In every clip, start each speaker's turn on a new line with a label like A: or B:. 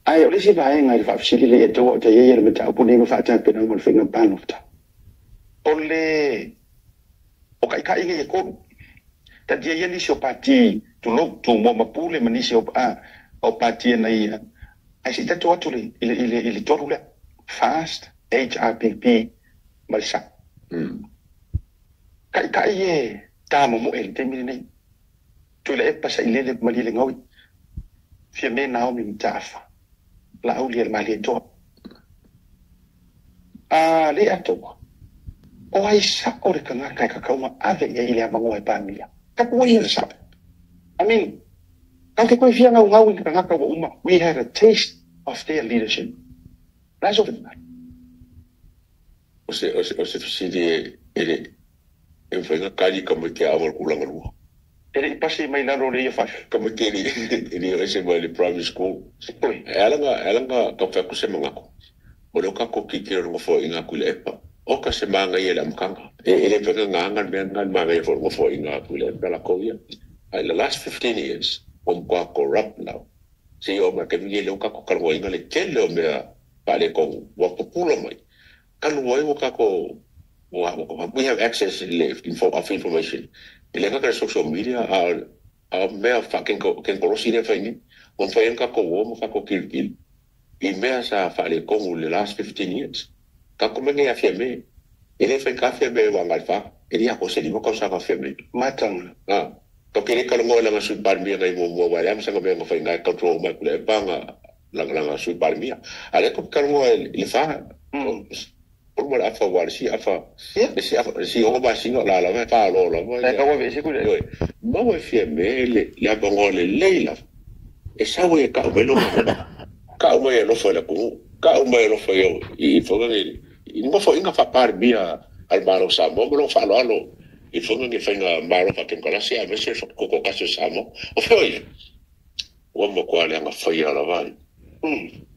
A: Ae o le isi vaega i le faafesili lea e taua o ta i ai le mataupu nei ma faatapenaga o le faiga palota. O le o taitai nei e tolu. Tatia ia nisi o pati tulou Tumua ma Pule ma nisi o pati e na ia. Ae se i tatou atu i le tolu lea. FAST, HRPP ma le SA. Taitai e tā momoe i le taimi lenei. Tuilaepa Sailele Malielegaoi. Fiame Naomi Mataafa. Laauli e le Malietoa. A le atoa. O ai sao le tagata e tatau ave i ai le avanoa e Palemia. Tatou ai le sao. I mean, kau te koe fia ngau ngau i tagata ua uma. We had a taste of their leadership. That's all.
B: O se fesili e le e mawhainga kari ka mai te awa kulanga lua.
A: E le i pasi mai lalo le ia five.
B: Ka mai te le o ese mai le primary school.
A: Oi.
B: E alanga ka whaku se mangako. O leo ka ko kiki o ngofo i ngā kuila epa. O ka se manga i ele amkanga. E le whenga ngā ngā mea ngā manga i fo ngofo i ngā kuila epa la ko ia. In the last 15 years, o mkwa corrupt now. Se o ma ke mingi leo ka ko kalwa inga le tele o mea pale ko wa popula mai. Kalu ai wa ka ko we have access info of information. Ile ka social media a mea fa ken ko ken kolosi ne fa ni. O fa ka ko wo mo ka ko kil kil. I mea sa fa le kongu le last 15 years. Ka ko menge ya fiame. Ile fa ka fiame wa ngal fa. Ile ya ko se li mo ka sa ka fiame.
A: Matanga.
B: Ah. Ka kere ka longo la ngasu palmia ngai mo mo wa lam sa ka mea fa ngai control mai kule pa nga la la ngasu palmia. Ale ko ka longo le fa. O mo afa wa si afa. Si afa si o ba si la la fa lo la.
A: E ka wa se ku le.
B: Mo we fiame le abango le leila. E sa we ka o lo ka o mai lo fa la ku. Ka o mai lo fa yo i fo ngai i mo fo inga fa par bia al maro sa mo lo fa lo alo i fo ngai fa nga maro fa ken kala se a mese fa ko ko ka se sa mo. O fa ye. Wa mo ko ale nga fa ya la vai.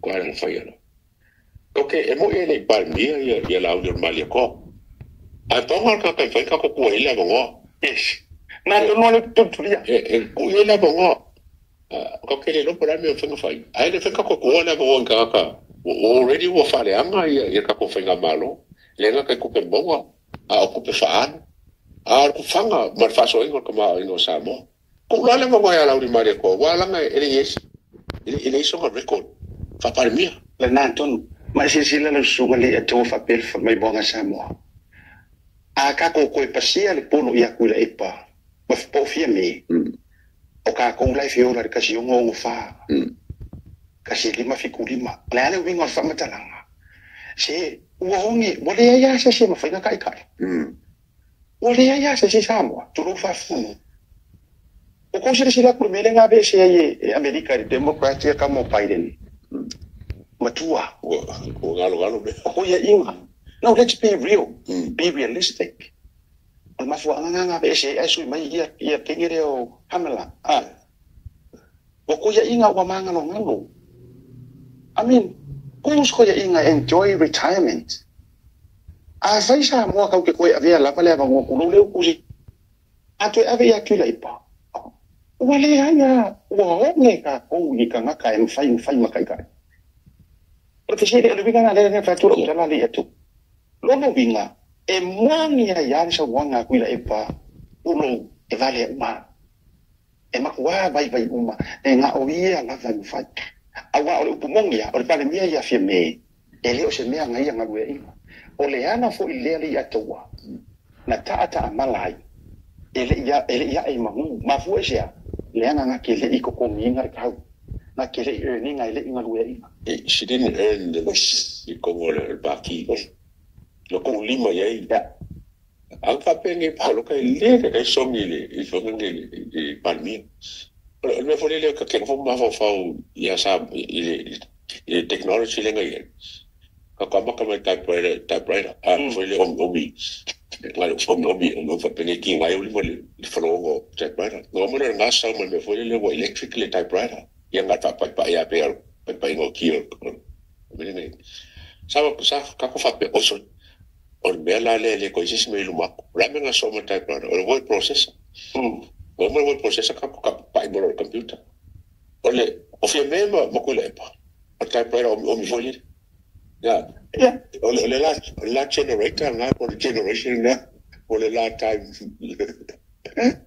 B: Ko ale nga fa ya la. Ok, e mo ele par mia ia ia la audio mali ko. Ai pa ka ka fa ka ko ko ile ngo.
A: Yes. Na to no le tutulia.
B: E ku ile ngo. Ko ke le lo por mi fa fa. Ai le fa ka ko ko le ngo ka ka. Already ua faaleaga ia ka ko faiga malo. Le nga ka kupe moa a o kupe faano. A o kufaga ma le faasoaina o le tamaoaiga o Samoa. Ko ula le vagoa ia lauli mali ko wa langa e le yes. E le iso record. Fa palemia.
A: Le na tonu. Ma se sila le suga le ato fa pel fa mai bonga Samoa. A ka ko ko pasia le pono ia ku le epa. Ma po fia me. O ka ko lai fi ora ka si ngo ngo fa. Ka si lima fi kulima. Le ale wingo fa matalanga. Se ua hongi, ua le ia se se ma fainga kai kai. Ua le ia se se Samoa, tulu fa funu. O ko se se la ku mele nga be se ye Amerika le Democrat ya ka mo Biden. Matua.
B: Ua galo galo me.
A: O ko ia inga. No, let's be real. Be realistic. O mafua nga nga be se ai sui mai ia ia kengere o Kamala. Ah. O ko ia inga ua manga no ngalo. I mean, kus ko ia inga enjoy retirement. A fai sa mua kau ke koe avea lava le ava ngō kulo leo kusi. A toe ave ia tula ipa. Ua le aia, ua onge ka kou i ka ngaka e mwhai mwhai makai kai. O te sere, o le winga ngā le le whatura o tala le atu. Lono winga, e mwangi a ia sa wanga kuila e pa, ulo e vale uma. E makua vai vai uma, e ngā o ia lava mwhai. Aua o le upu mongi o le pale mia ia fia me, e le o se mea ngai ngā rua inga. O le ana fo i lea le ia taua, na taa taa malai, e le ia e mangu, ma fua e sea, le ana ngā ke le i koko nginga le kau, ngā ke le i earninga e le i ngā rua inga.
B: She didn't earn the kongo le baki. Lo ko lima ia.
A: Yeah.
B: Ang fa penge pa lo ka le le songi le i fo ngi le palmi. O le fo le ka ke fo ma fo fa ia sa i le technology le ngai. Ka ka ma ka mai typewriter. A fo le o mi. Ngai fo o mi o fa penge ki ngai o le le fo lo typewriter. No mo le nga sa mo le fo le wo electric le typewriter. Ia nga ta pa pa ia pe pa pa ngo ki o. Me ne. Sa sa ka ko fa pe o so o le mea la le le ko isi me lu mako. La me nga so ma typewriter. O le word processor. O mo word processor ka ka pa i mo le computer. O le o fia me ma mo ko le pa. O typewriter o mi foi. Ya.
A: Ia.
B: O le la generator nga po le generation nga o le la time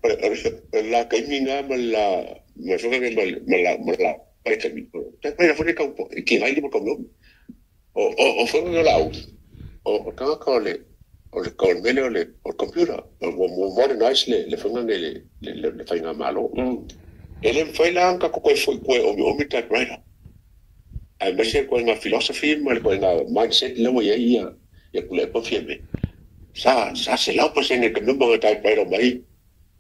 B: o le la kaimi nga ma la ma fo nga ma la pa kaimi. Typewriter foi ka po ki ngai li mo ka mo. O fo nga la o o ka ka le o le ka mele o le o computer o mo modernize le fo nga le fai nga malo. E le fai la ka ko foi ko o mi typewriter. Ai ma se ko nga philosophy ma ko nga mindset le mo ia ia ia kule pa fie me. Sa se lau pa se ne ka numba nga typewriter mai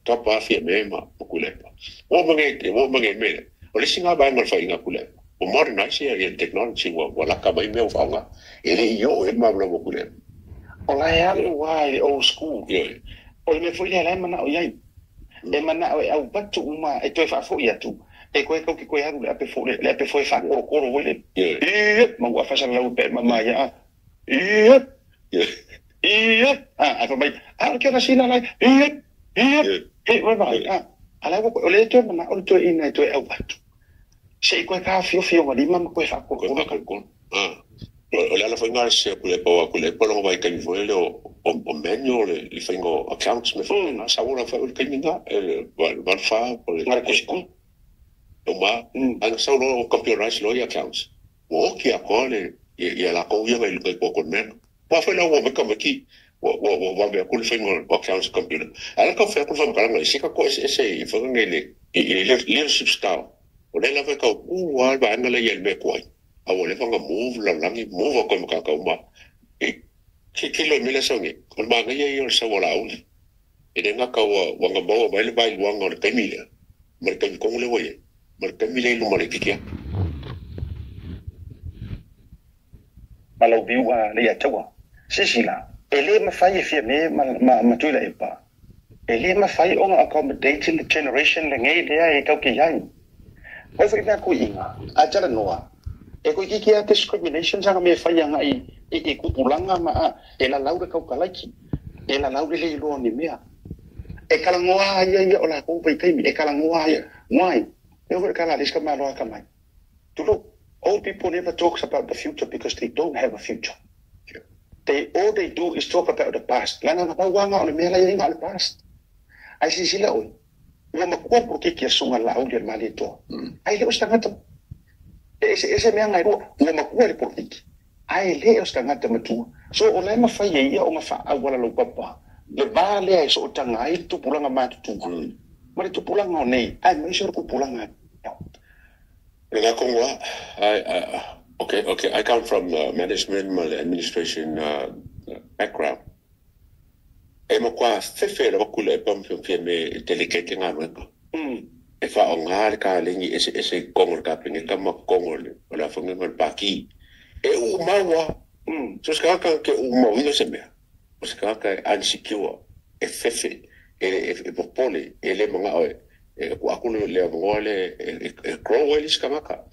B: ka pa fie me ma po kule pa. O mange te o mange me. O le singa ba nga fai nga kule. O modernize ia ia technology wa la ka mai me o faunga. E le io e ma mo kule.
A: O la e alu wa i old school.
B: Ia.
A: O le mea foi lea la e manao i ai. E manao e au batu uma e toe faafoi atu. E koe kau ki koe alu le ape fo le ape fo e whakorokoro foi le.
B: Ia.
A: Ie, ma ua whasala lau pe mama ia. Ie,
B: Ia.
A: ie. Ah, a mai, ah, ke ona sina lai. Ie, ie. E, ua vai. Ah, ala ua o le toe mana o le toe ina e toe au atu. Se i koe ka fio fio ma lima ma koe
B: Ko
A: whakorokoro.
B: ka ko. Ah. O le ala fai nga se kule pa wa kule pa longa vai kai foi le o manual le fai ngo accounts me foi na sa ora fa o kai nga e va fa o le
A: Ngara kusiku.
B: o ma anga sa lo computerize lo accounts. O ki a ko le ia la ko ia ngai ko ko men. Pa fa la o me ka me ki o wa me ko le fai ngo accounts computer. Ala ka fa ko fa ka ngai se ka ko se se i fa ngai le i leadership style. O le la fa ka u wa ba nga le ia me ko ai. A o le fanga move la langi move ko me ka ka uma. E ki lo mele songi. O ma ngai ia o sa wala uli. E le nga ka wa wanga bawa ba le ba wanga le kaimile. Ma le kaimi kongo le woye. Ma le kaimile ilu ma le kikia.
A: Ma lau viu a le ia taua. Sisi la, e le mawhai e fia me ma tui la e pa. E le mawhai o nga accommodate the generation le ngei lea e kau ki iai. Hoi whai mea kui inga, a tala noa. E koe ki kia discrimination sanga me whai anga i kupulanga ma a, e la laure kau kalaiki. E la laure le iloa ni mea. E kalangoa ia ia o la kou pai kaimi, e kalangoa ia. Why? E ua kala liska maloa ka mai. Tulu, old people never talks about the future because they don't have a future. They all they do is talk about the past. Langa nga wanga o le mea la ia inga o le past. Ai sisila oi. Ua makua pro ke kia sunga la au le mali toa. Ai le o stangata. Ese mea ngai rua, ua makua le politiki. Ai le o stangata matua. So o lai mawhai e ia o nga wha awala lau papa. Le vā lea e so o tanga ai le tupulanga mātutua. Ma le tupulanga o nei, ai mai se o le kupulanga.
B: Le nga kongoa, okay, I come from management ma le administration background. E ma kwa fefe la wakule e pam fia me delegate ngā nuenga. E wha o ngā le ka lengi ese kongo le ka penge ka ma kongo le o la whange ma le paki. E u maua. So se kaka ke u mauina se mea. O se kaka e unsecure, e fefe, e popole, e le manga oe. E ku aku le ngoa le e grow e se kaka.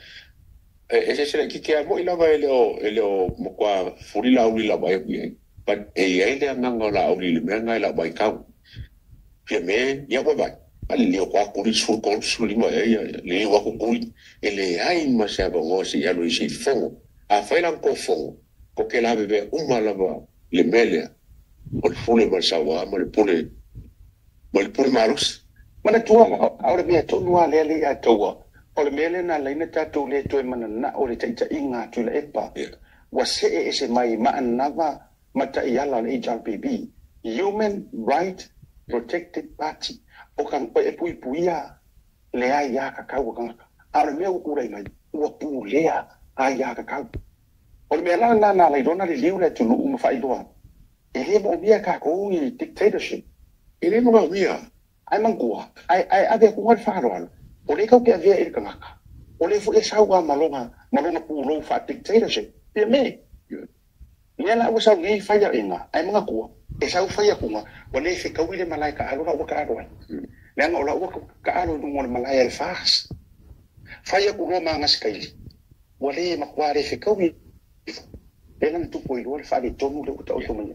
B: E se se ki kia mo ila e le o mo kwa furi la uli la bai e. But e ia le nganga la uli le mea ngai la bai kau. Fia me ia wa bai. Ali le kwa kuri su ko su li ma e ia le wa ku kuri. E le ai ma se ba ngo se ia lo isi fongo. A fai la ko fongo. Ko ke la bebe uma la ba le mele. O le pule ma sa wa ma le pule. Ma le pule malus.
A: Mana tua, a o le mea tonu a lea le ia taua. O le mea lea na laina tātou le toe mana na o le taita inga atu la epa. Wa se e ese mai ma anava mata i ala le HRPP. Human Right Protected Party. O kan e pui puia le ai ia ka kau kangaka. A o le mea ua mai, ua pu lea ai ia ka kau. O le mea la na na lai rona le liu le tunu uma whailoa. E le mo mia ka kou i dictatorship.
B: E le mo mia.
A: Ai mangua, ai ave ku ngal wharo alo. O le kau ke avea e le kangaka. O le fu e saua malonga pūlou wha dictatorship. Pia me. Lea la ua sau nei whaia inga, ai mga kua. E sau whaia kunga, wa le fe kau i le malai ka alo la ua ka alo ai. Leanga o la ua ka alo nungo le malai al fas. Whaia ku roa mga skaili. Wa le makua le fe kau i. Le nang tupo i lua le whaale tonu le uta o tomani.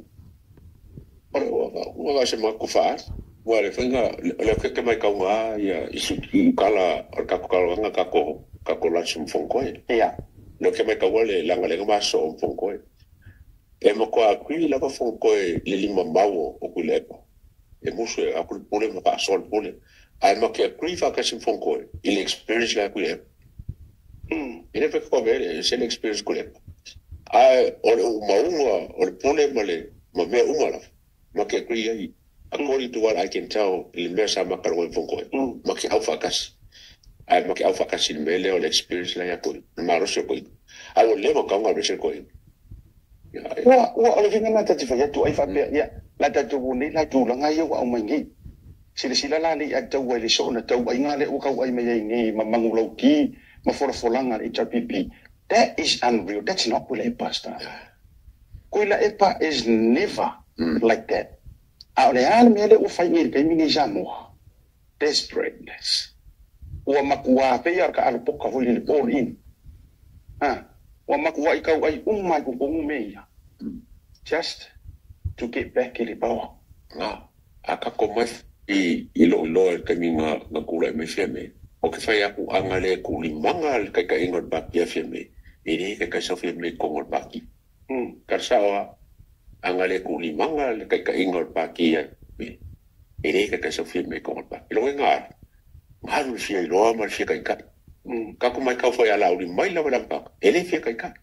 B: Ua se maku wha. Ua le whainga, le keke mai kau ngā ia isu kala, o kako kala wanga kako lansi mwhongkoe.
A: Ia.
B: No ke mai kaua le langa lenga ma so o fonkoe. E mo ko akui lava fonkoe le lima mau o Tuilaepa. E musu e aku le pule ma faasoa le pule. Ae ma ke agree faatasi ma Fonotoe i le experience le a Tuilaepa. E le fai vele se le experience Tuilaepa. Ae o le umaunga o le pule ma le ma mea uma lava. Ma ke agree ai. According to what I can tell i le mea sa makalogo i Fonotoe. Ma ke au faatasi. Ae ma ke au faatasi i le mea lea o le experience la ia koe. Le malosi o koe. Ae ua leva kaunga le se koe.
A: Ua o le faiga lena ta te fai atu ai faapea, ia, la tatou o nei la i tulaga ia ua aumai nei. Silasila la le ia tau ai le soo na tauaiga lea ua tauai mai ai nei ma manulauti ma folafolaga a le HRPP. That is unreal. That's not Tuilaepa stuff. Tuilaepa is never like that. A o le a le mea lea ua fai nei i le taimi nei i Samoa? Desperateness. Ua matua pei lava o le taalo poka foi lele, all in. Ha? Ua matuai tauai uma i totonu mea ia. Just to get back i le power.
B: Na, a tatou mai i lou iloa i le taimi na tulai mai Fiame, ou te fai atu ana le tuulimaga le taitaiga o le Pati a Fiame, e le taitai sau Fiame i totonu o le Pati. Ka sao lava, ana le tuulimaga le taitaiga o le Pati a Fiame, e le taitai sau Fiame i totonu o le Pati. Lona uiga alu, alu le fia iloa ma le fia taitai. Tatou matau foi a Laauli mai lava i le amataga, e le fia taitai.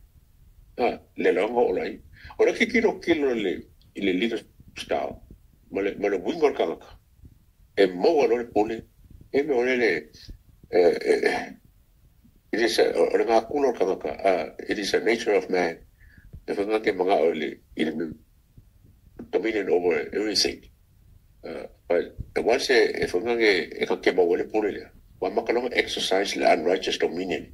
B: Le laga o lai. O le tilotilo i le leader style ma le uiga o le tagata, e maua loa le pule, e mea o le it is a, o le natura o le tagata, it is a nature of man, e whanga ke mangao i le dominion over everything. But once e whanga e ka ke maua le pule lea, wa makalonga exercise le unrighteous dominion.